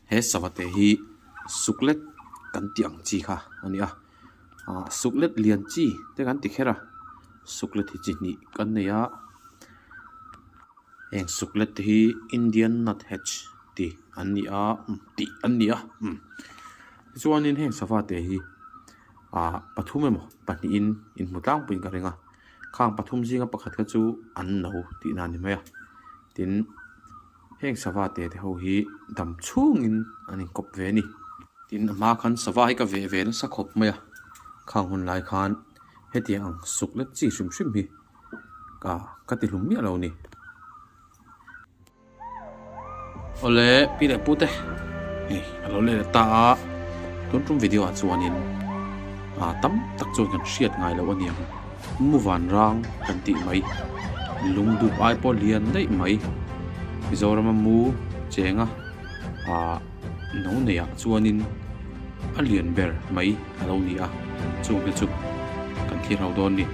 He sava te hi suklet kan tih ang chi kha a ni a ah suklet lian chi te kan ti kher a suklet hi chi hnih kan nei a heng suklet te hi Indian nut hatch tih an ni a tih an ni a umm tichuanin heng sava te hi ah pathum emaw pahnihin inhmu tlangpuiin ka ring a khang pathum zinga pakhat kha chu an no tihna a ni mai a tin. Heng sava te te ho hi dam chhungin an inkawp ve a ni. Tin a hma khan sava hi ka veh ve nasa khawp mai a, khang hun lai khan hetiang ang suk lek chi hrim hrim hi ka ka ti hlum miah lo a ni. Awle pi leh pu te hei a lo let ta a, tun tum video ah chuanin ah tam tak chuan kan hriat ngai loh a niang. Mu vanrang kan tih mai, lungdup ai pawh lian daih mai. Mizorama mu chenga ah no neihah chuanin a lian ber mai a lo ni a, chung te chu kan thlir ho dawn ni.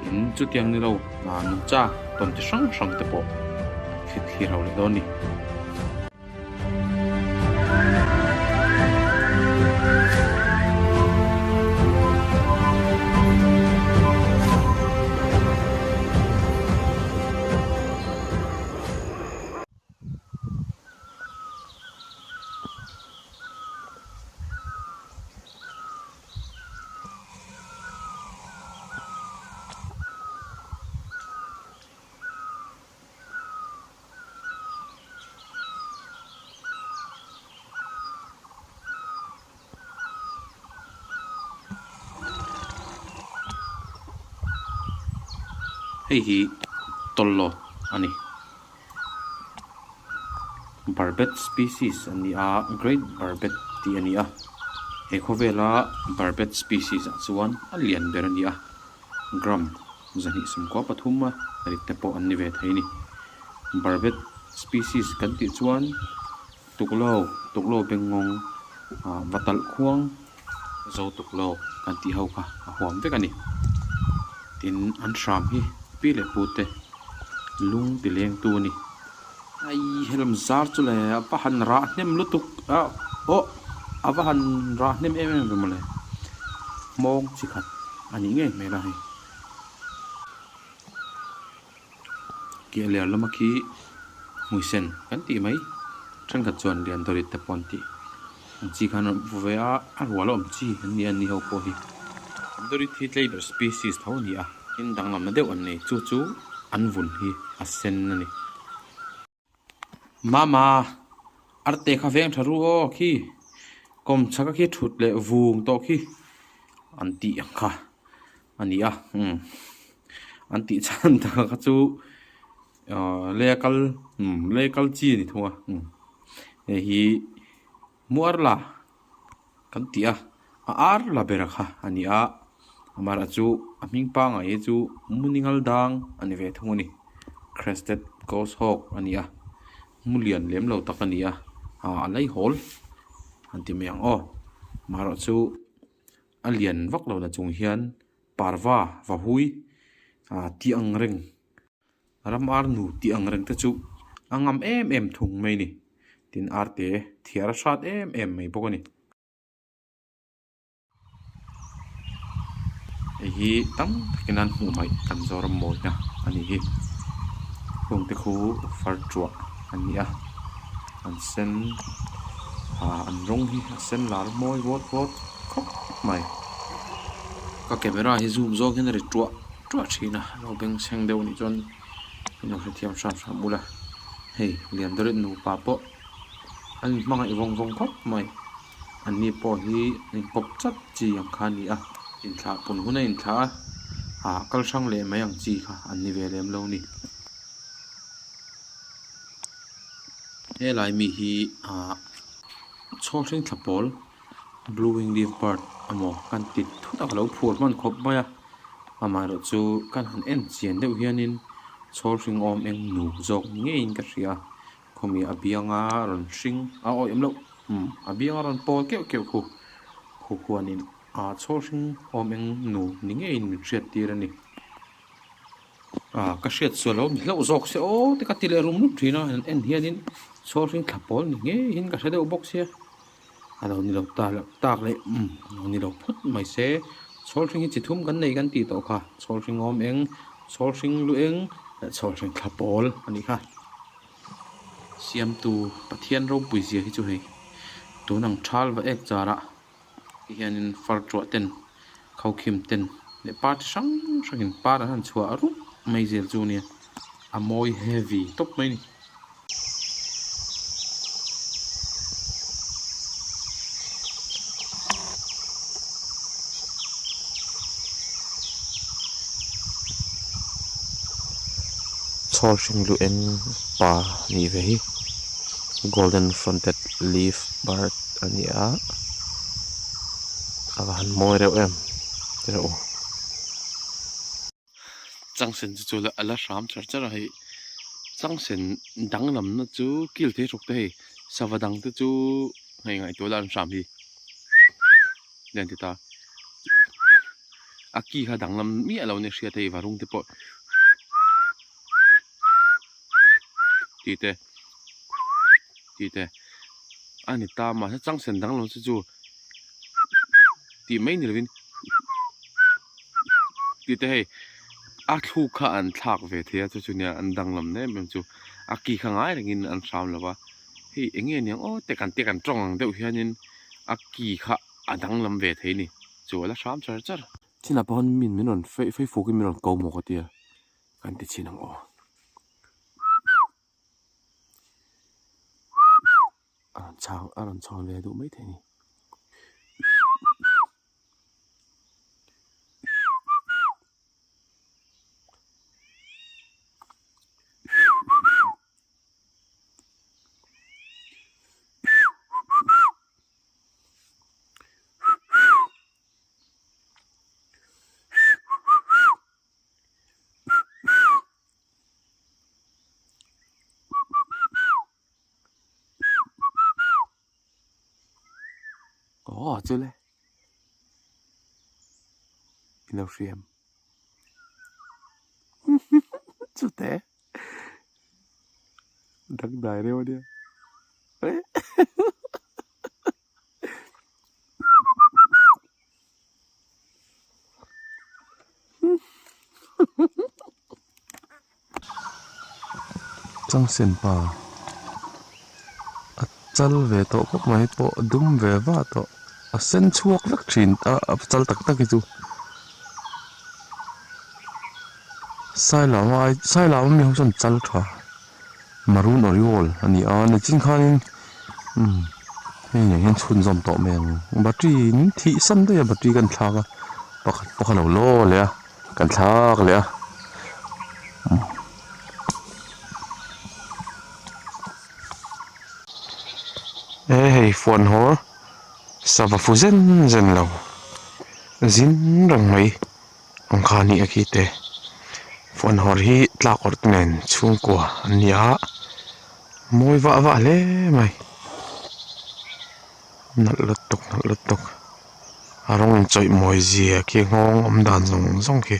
In chutiang ni lo ah nungcha tawn chi hrang hrang te pawh kan thlir ho leh dawn ni. Hei hi tawlhawt a ni barbet species an ni a great barbet tih a ni a he khawvela barbet species ah chuan a lian ber a ni a. Gram 273 a rit te pawh an ni ve thei a ni. Barbet species kan tih chuan tuklo, tuklo bengngawng, ah va talh khuang, zo tuklo kan tih ho kha a huam vek a ni. Tin, an hram hi pi leh pu te lung ti leng tu a ni. Ai helam zar chu le a va han rah hnem lutuk a aw a va han rah hnem em em ve mawle hmawng chi khat a nih ngei hmel a hei kia ler lama khi hmuisen kan tih mai thenkhat chuan lian dawrit te pawh an tih ang chi khan an pu ve a a rual a awm chi an ni a ni ho pawh hi dawrit hi tleiber species tho a ni a. In danglamna deuh an nei chu chu an vun hi a sen a ni. Mama, arte kha veng tha ru aw khi kawm chhaka khi thut leh vung tawh khi an tih ang kha a ni a umm an tih chhan tak kha chu ahh lei kal umm lei kal chi a ni thung a umm hei hi muar la. Kan tih a, a ar la ber kha a ni a, amaherawh chu a hming pangngai hi chu Muningal dang a ni ve thung a ni, Crested Ghost Hawk a ni a, mu lian lem lo tak a ni a, ah a laihawl an ti mai ang aw, amaherawh chu a lian vak lo na chung hian parva vahui ah tih ang reng. Ram ar nu tih ang reng te chu a ngam em em thung mai a ni. Tin arte thiar a hrat em em mai bawk a ni. Hei hi tam takin an hmuh hmaih kan Zoram mawina a nih hi. Hung te khu far tuah an ni a, an sen ah an rawng hi a sen lar mawi vawt vawt khawp mai. Ka camera hi zoom zawng hian a ri tuah. Tuah thin a lo beng chheng deuh anih chuan in lo hrethiam hram hram ula hei Liandarit nupa pawh an inhmangaih vawng vawng khawp mai an ni pawh hi an inkawp chat chi ang kha a ni a inthlah pun hun a inthlah a ah kal hrang leh mai ang chi kha an ni ve lem lo a ni. Helai mi hi ah chhawlhring thla pawl blue wing leaf bird emaw kan ti thut a ka lo phur hman khawp mai a. Amaherawh chu kan han en chian deuh hianin chhawl hring awm eng nu zawk ni ngeiin ka hria a, khawmi a bianga rawn hring a awih awm loh umm a bianga rawn pawl keuh keuh khu khu khuanin ah chhawl hring awm eng nu ni ngeiin min hriat tir a ni. Ah ka hriat sual lo mi hlauh zawk se aw te ka ti leh rum rum thin a han en hianin. Chhawl hring thla pawl ni ngeiin ka hre deuh bawk sia. A lo ni lo ta loh tak leh umm a lo ni lo phawt mai se. Chhawl hring hi chi thum kan nei kan tih tawh kha. Chhawl hring awm eng, chhawl hring lu eng leh chhawl hring thla pawl a nih kha. Siamtu Pathian ropui zia hi chu hei tun ang thal va ek charah ti hianin far tuah ten khaukhim ten leh party hrang hrangin par an han chhuah rup mai zel chu nia a mawi heavy tawp mai a ni. Chhawl hring lu eng pa nih ve hi golden fronted leaf bird a ni a a va han mawi reuh em tirh u. Changsen chu chu a la hram char char a hei changsen danglamna chu kil thei hruk te hei sava dang te chu hei ngaihtuah la an hram hi nia an ti ta a ki kha danglam miah lo a nia hriat hei varung te pawh tih te tih te a ni ta mahse changsen danglam chu chu tih mai ni lovin tih te hei a thluk kha an thlak ve thei a chu chu nia an danglam em em chu a ki kha ngai rengin an hram lo va hei eng nge niang aw tek an tek an tawng ang deuh hianin a ki kha a danglam ve thei a ni chu a la hram char char. Chinah pawh hian min min rawn fei fei fukin min rawn ko maw ka tia kan ti chhin ang aw. A rawn chhang a rawn chhawn ve duh maithei a ni. Aw chule i lo hriam chute dangdai reuh ania. Changsen pa a chal ve tawh khawp mai pawh a dum ve vah tawh a sen chhuak vek thin a a chal tak tak hi chu sailama ai sailama mi ho chuan chal tha maroon oriole a ni a nichin khanin umm hei nen hian chhunzawm tawh mai ang battery in thih san daih a battery kan thlak a pakhat pawh kha lo law leh a kan thlak leh a he hei fuan haw sava fu zen zen lo zin reng mai. Ang kha a nih a khi te phone hawr hi tlak awrh te nen chhungkua an ni a mawi vah vah hle mai nalh lutuk nalh lutuk a rawng inchawih mawi zia khi nghawng awm dan zawng zawng khi.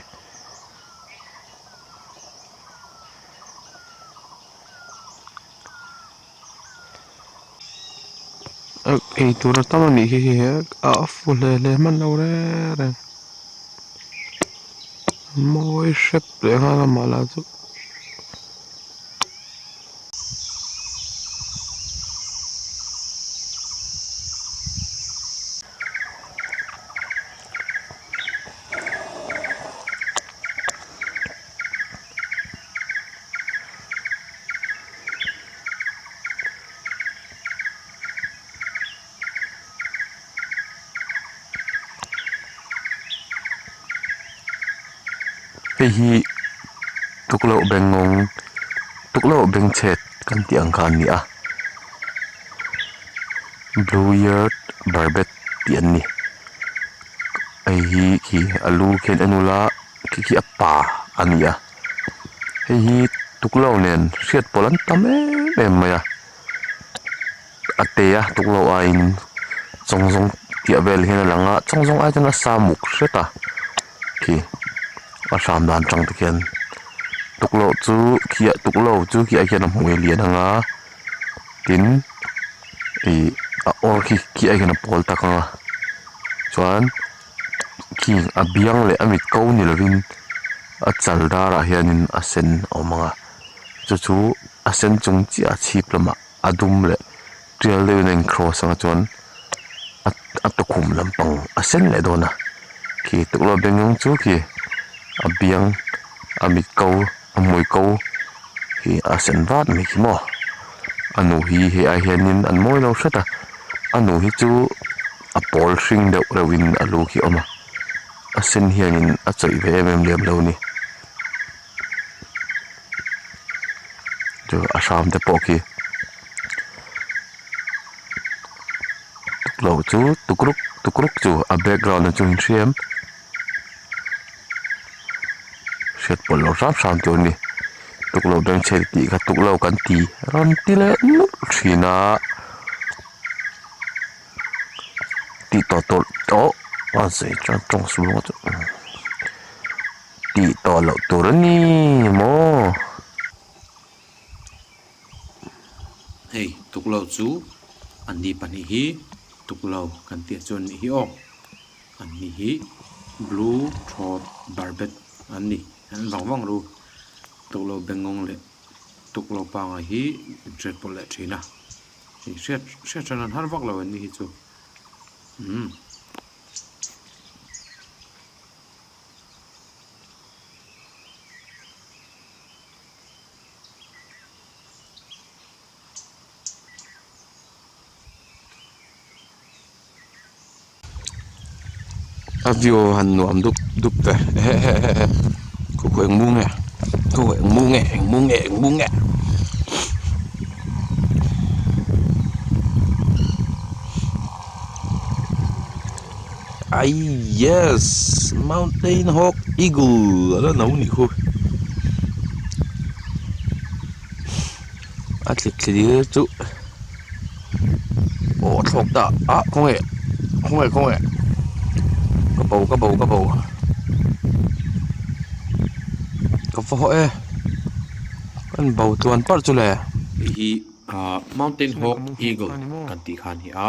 Ei tur a tam a nih hi hei a fu hle hle hman lo reng reng mawi hrep leh nghal a mah lah chu. Hei hi tukloh bengngawng tukloh bengchhet kan tih ang kha an ni a blue eared barbet tih an ni hei hi khi a lu khian en ula khi khi a pa a ni a hei hi tuklo nen hriat pawlh an tam em em mai a a te a tuklo aiin chawng zawng piah vel hian a lang a chawng zawng ai chuan a sa muk hret a khi a hram dan atang te khian tuklo chu khi ah tuklo chu khi ah hian a hmui a lian ang a. Tin ih a awr khi khi ai khian a pawl tak ang a chuan khi a biang leh a mit ko ni lovin a chal darah hianin a sen a awm ang a chu chu a sen chung chiah a chhip lamah a dum leh tial deuhin a in cross ang a chuan a a tukhum lampang a sen leh dawn a khi tuklo beng rawng chu khi a biang a mit ko a hmui ko hi a sen vat mai khi maw a nu hi hei ai hianin an mawi lo hret a a nu hi chu a pawl hring deuh reuhin a lu khi a awm a a sen hianin a chawih ve em em lem lo a ni. Chu a hram te pawh khi tukloh chu tukruk tukruk chu a background a chu in hria em hriat pawlh loh hram hram tur a ni tukloh bengchheng tih kha tukloh kan ti rawn ti leh nawlh thin a tih tawh tawh tawh a zei chuan tawng sual ngawt chu. Tih tawh loh tur a ni maw? Hei tuklo chu an ni pahnih hi tuklo kan tih chuan nih hi aw. An ni hi blue throat barbet an ni an vang vang ru. Tuklo bengngawng leh tuklo pangai hi inhriat pawlh leh thin a. Hei hriat hriat hran an har vak lo an ni hi chu umm. A view han nuam dup dup ve ehehehe khaw khaw eng mu nge khaw khaw eng mu nge eng mu nge eng mu nge. Ai yes mountain hawk eagle a la no nih khu a thli thlir chu aw a thlawk ta ah khawnge khawnge khawnge ka bo ka bo ka bo ka va haw e kan bo tluan parh chu le. Hei hi ah mountain hawk eagle kan tih kha a ni a.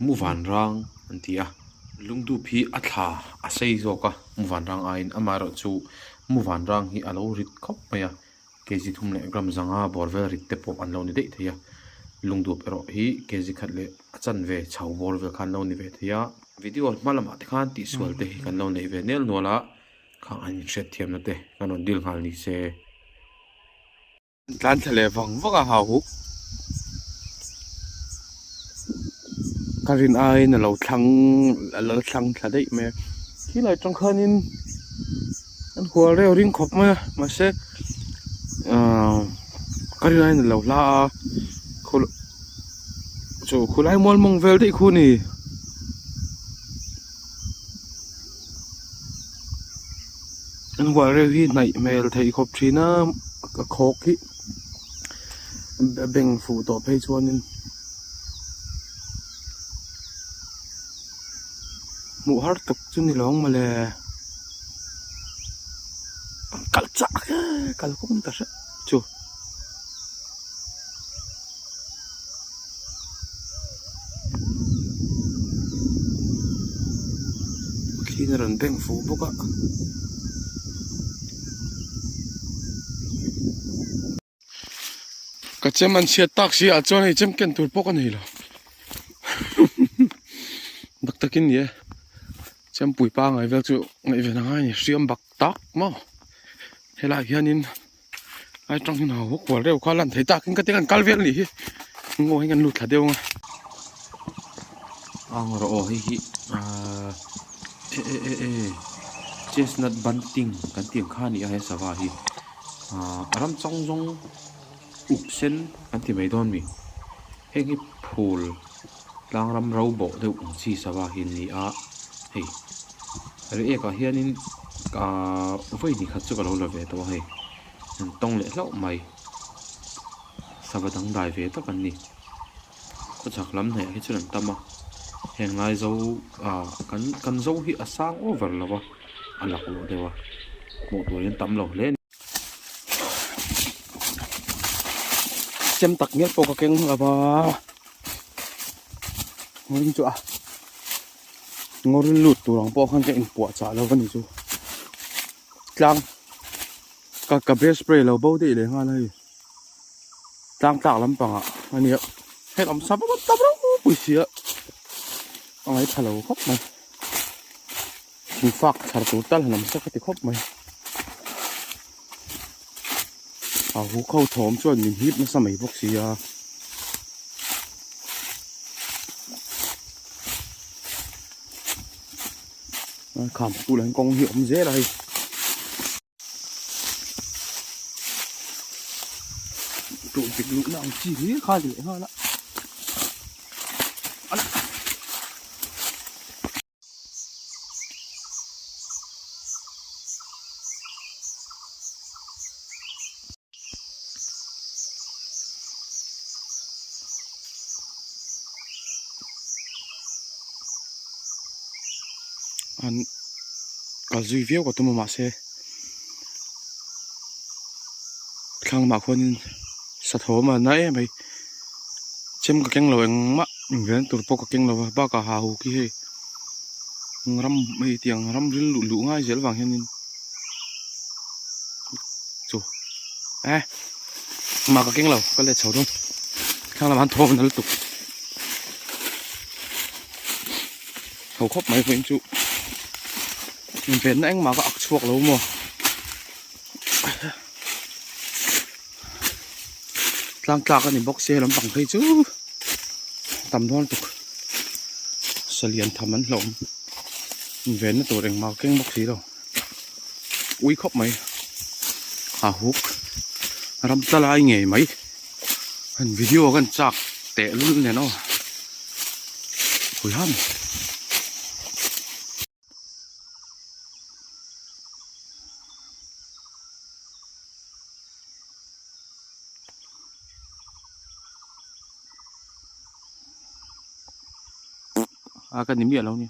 Mu vanrang an ti a, lungdup hi a thla a sei zawk a, mu vanrang aiin amaherawh chu mu vanrang hi a lo rit khawp mai a, kg thum leh gram zanga bawr vel rit te pawh an lo ni daih thei a, lungdup erawh hi kg khat leh a chanve chho bawr vel kha an lo ni ve thei a. Video hma lamah te khan tihsual te hi kan lo neih ve nel nual a, khang an inhriatthiamna te kan rawn dil nghal ni se. Tlan thla leh vang vang a hau huk. Ka rin aiin a lo thlang a lo thlang thla daih mai a. Khilai atang khanin an hual reuh ring khawp mai a mahse ahh ka rin aiin a lo hla a khu chu khulai mual mawng vel daih khu a ni. An hual reuh hi hnaih hmel theih khawp thin a a khawk hi a beng fuh tawh phei chuanin hmuh har tak chu ni lo ang mawle an kal chak e kal kawng ta hrep chu. Thliin a rawn beng fuh bawk a. Ka chem an chhiat tak si ah chuan hei chem ken tur pawh ka nei lo bak takin ni e chempui pangai vel chu ngaihven a ngai a ni hriam bak tak maw helaiah hianin. Ai tang hin hau kual reuh kha lan thei tak in ka ti kan kal vel anih hi ngaw hi kan lut thla deuh ang a. Ang rawh aw hei hi ahh e e e e chestnut bunting kan tih ang kha a ni a he sava hi ahh a ram chang zawng uk sen kan ti mai dawn mi heng hi phul tlang ram ro bawh deuh ang chi sava hi an ni a hei Reiek ah hianin ahh vawi hnih khat chu ka lo la ve tawh a hei an tawng leh hlauh mai sava dangdai ve tak an ni khawchhak lam hnaih ah hi chuan an tam a heng lai zo ah kan kan zo hi a sang over lo a a laklawh deuh a hmuh tur hi an tam lo hle a ni. Chem tak ngial pawh ka keng lo va ngawrin chu a ngawrin lut tur ang pawh khan ka inpuah chah lo va ni chu tlang ka ka bear spray lo bo daih leh nghal a hei tlang tlak lampangah a nia heng awm sa vak a tam ropui si a a ngaithla lo khawp mai. Thingfak chhar tur tal han awm se ka ti khawp mai. A hu kho thawm chuan min hip nasa mai bawk si a. Kham tul an kawng hi awm zel a hei. Tawh dik luhna ang chi hlir kha ni leh nghal a. An kal zui viau ka tum a mahse thlang lamah khuanin sathawm a na em mai chem ka keng lo engmah inven tur pawh ka keng lo va bakah ha hu khi hei ram hei tiang ram ril luh luh ngai zel vang hianin chu eh mah ka keng lo ka let chho dawn thlang lamah an thawm na lutuk ho khawp mai vawiin chu invenna engmah ka ak chhuak lo maw. Tlang tlak a ni bawk sia lampang phei chu tam dawn tuk salian tham an hlawm invenna tur engmah keng bawk si lo ui khawp mai a huk ram tla lai ngei mai han video kan chak teh lul nen aw huiham. A ka ni miah lo nia.